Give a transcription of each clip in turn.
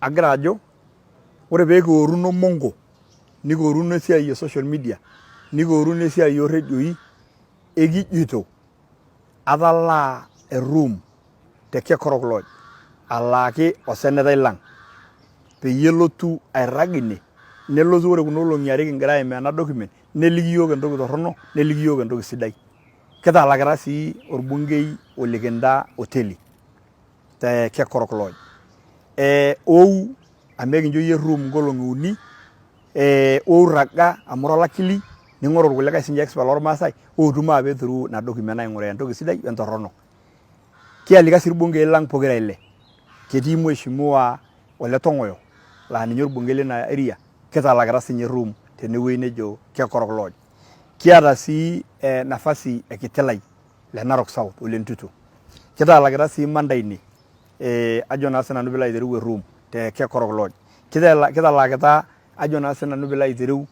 Agira ajo ore pee kioruno mongo nikioruno esiai e social media nikioruno esiai ooredioi ekijoito atalaa e room te Kekorok Lodge alaaki osenetai lang peyie elotu airrag ine nelotu ore kuna olong'i are kigira aimaa ena document neliki iyiook entoki torrono neliki iyiook entoki sidai. Kitalakita sii orbungei ole Kinda hoteli te Kekorok Lodge. Ou amu ekincho iyie room nkolong'i uni ou rraga amu ira olakili ning'oru irkulikae sinche expert lormaasai ootu maape through ina document aing'uraa entoki sidai we ntorrono. Kialika sii irbungei lang pokira ile, ketii mheshimiwa Ole Tong'oyo laa ninye orbungei lina area kitalakita sinye room tenewueji nejo Kekorok Lodge. Kiata sii nafasi e Kitilai le Narok South Ole Ntutu. Kitalakita sii Mandaine ajo naa sinanu piilo aitereu e room te Kekorok Lodge. Kitalakita ajo naa sinanu piilo aitereu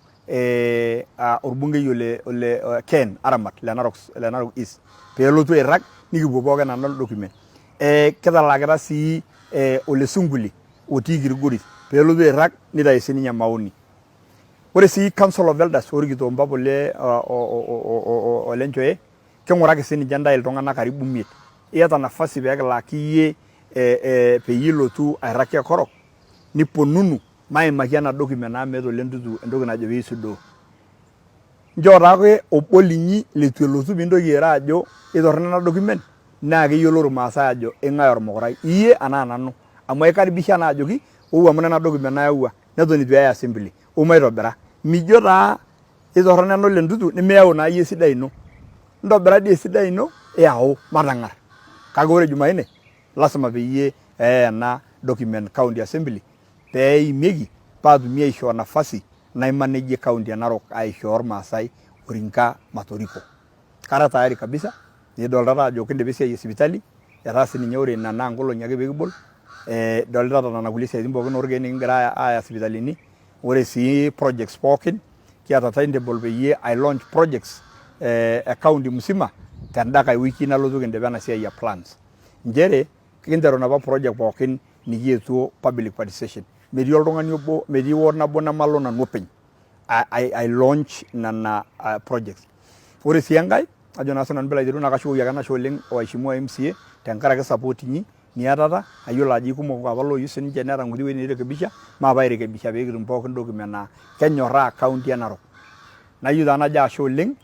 orbungei ole Ken Aramat le Narok East peelotu airrag nikipuo pookin adol document. Kitalakita sii ole Sunkuli otii Kilgoris peelotu airrag nitayu sininye maoni. Ore sii Council of Elders orikito mpapa ole Nchoe king'uraki sininche ntae iltung'anak karibu imiet. Iyata nafasi pee kilaaki iyie peyie ilotu airrag Kekorok niponunu maimaki ena document amu meeta Ole Ntutu entoki najo pee isudoo. Nchoo taake obo linyi leitu elotu piintoki airo ajo eitorrono ena document naa keyiolou irmaasai ajo ing'ae ormukurai, iyie anaa nanu. Amu aikaribisha naa ajoki ou amu nena document nayawua neton eitu eyai assembly ou maitobira. Mijo taa eitorrono ena Ole Ntutu nemiyau naa iyie esidai ino. Ntobira dii esidai ino iyau matang'ar. Kake ore Jumanne lasima peyie eyai ena document county assembly pee eimieki paatumi aishoo nafasi naimanejie county e Narok aishoo irmaasai orinka matoriko. Kara tayari kabisa nidoltata ajo kindipa esiai e sipitali etaa sininye ore ina naa nkolong'i ake pee kibol idolitata nena kulie siaitin pookin orkeek nikingira aaya sipitalini ore sii projects pookin kiata timetable peyie ai launch projects e county musima tenda kae wiki nalotu kindipa ena siai e plans nchere kinteru inapa project pookin nikietuo public participation metii oltung'ani obo metii ward nabo nemalo nanu openy ai launch nena projects ore sii enkae ajo naa sinanu piilo aitereu naa kashukoki ake enashe oleng waheshimiwa MCA tenkaraki support inyi niatata ayiolo ajo ikumok apa looyieu sininche neeta nkuti wuejitin nairekebisha maape airekebisha pee kitum pookin document naa kenyorraa county e Narok nayieu taa najo ashe oleng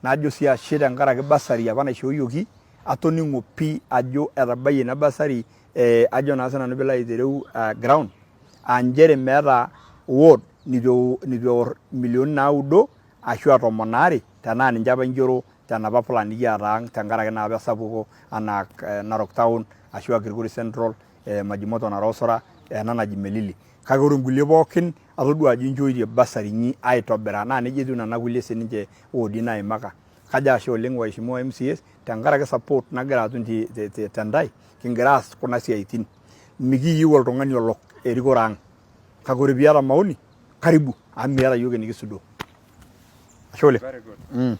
najo sii ashe tenkaraki bursary apa naishooyioki atoning'o pii ajo etabayie ina bursary ajo naa sinanu piilo aitereu ground aa nchere meeta ward neitu eor imilioni naudo ashu 12 tenaa ninche apa inchoro tenapa plan nikiata ang tenkaraki naa apa esapuko anaa Narok town ashu Kilgoris Central, Majimoto Naroosura, ena naji Melili. Kake ore nkulie pookin atodua ajo inchooitie bursary inyi aitobiraa naa nejia etiu nena kulie sininche woodi naimaka. Kajo ashe oleng waheshimiwa MCAs tenkaraki support nagira atum te ntae kingira aas kuna siaitin. Mikiyieu oltung'ani olok erikore ang kake ore piata maoni karibu amu miata iyiook enikisudoo. Ashe oleng. Very good.